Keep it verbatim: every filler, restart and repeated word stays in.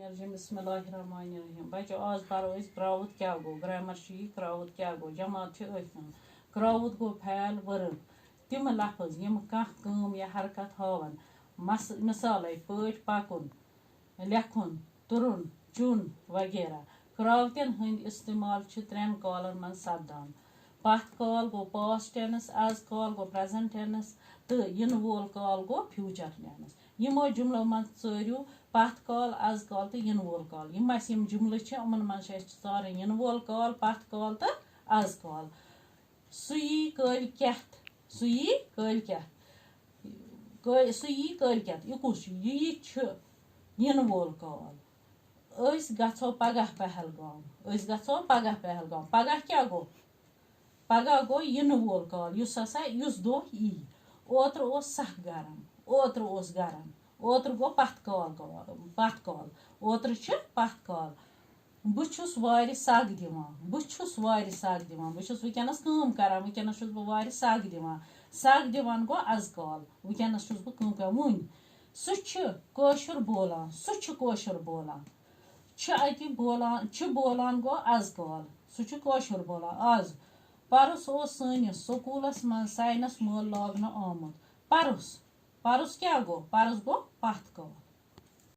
بسم اللہ الرحمن الرحیم۔ بچو، آز پرو أسۍ کرٛاوُت کیٛاہ گوٚو، گرامر چھُ یہِ، کرٛاوُت کیٛاہ گوٚو، جماعت چھِ أتھۍ منٛز۔ کرٛاوُت گوٚو فعل، ؤرٕب، تِم لفظ یِم کانٛہہ کٲم یا حرکت ہاوَن، مس-، مثالے پٲٹھۍ پکُن، لیکھُن، تُرُن، چُن وغیرہ۔ کرٛاوتٮ۪ن ہٕنٛدۍ استعمال چھِ ترٛٮ۪ن کالن منٛز سپدان۔ پتھ کال گوٚو پاسٹ ٹینس، از کال گوٚو پریزنٹ ٹینس تہٕ یِنہٕ وول کال گوٚو فیوچر ٹینس۔ یِمو جملو منٛز ژٲرِو پتھ کال، از کال تہٕ یِنہٕ وول کال۔ یِم اَسہِ یِم جملہٕ چھِ، یِمن منٛز چھِ اَسہِ ژارٕنۍ یِنہٕ وول کال، پتھ کال تہٕ از کال۔ سُہ یی کٲلۍ کٮ۪تھ، سُہ یی کٲلۍ کٮ۪تھ۔ کٲلۍ، سُہ یی کٲلۍ کٮ۪تھ۔ یہِ کُس چھُ؟ یہِ یہِ چھُ یِنہٕ وول کال۔ أسۍ گژھو پگاہ پہلگام۔ أسۍ گژھو پگاہ پہلگام۔ پگاہ کیٛاہ گوٚو؟ پگاہ گوٚو یِنہٕ وول کال، یُس ہسا، یُس دۄہ یی۔ اوترٕ اوس سخ گرم، اوترٕ اوس گرم، اوترٕ گوٚو پتھ کال، گوٚو پتھ کال۔ اوترٕ چھِ پتھ کال۔ بہٕ چھُس وارِ سگ دِوان، بہٕ چھُس وارِ سگ دِوان، بہٕ چھُس وٕنکیٚنَس کٲم کران، وٕنکیٚنَس چھُس بہٕ وارِ سگ دِوان۔ سگ دِوان گوٚو از کال، وٕنکیٚنَس چھُس بہٕ کٲم کران وُنۍ۔ سُہ چھُ کٲشُر بولان، سُہ چھُ کٲشُر بولان۔ چھُ اَتہِ بولان، چھُ بولان گوٚو از کال، سُہ چھُ کٲشُر بولان از۔ پَرُس اوس سٲنِس سکوٗلَس منٛز ساینَس مٲلہٕ لاگنہٕ آمُت۔ پَرُس، پَرُس کیٛاہ گوٚو؟ پَرُس گوٚو پَتھ کال۔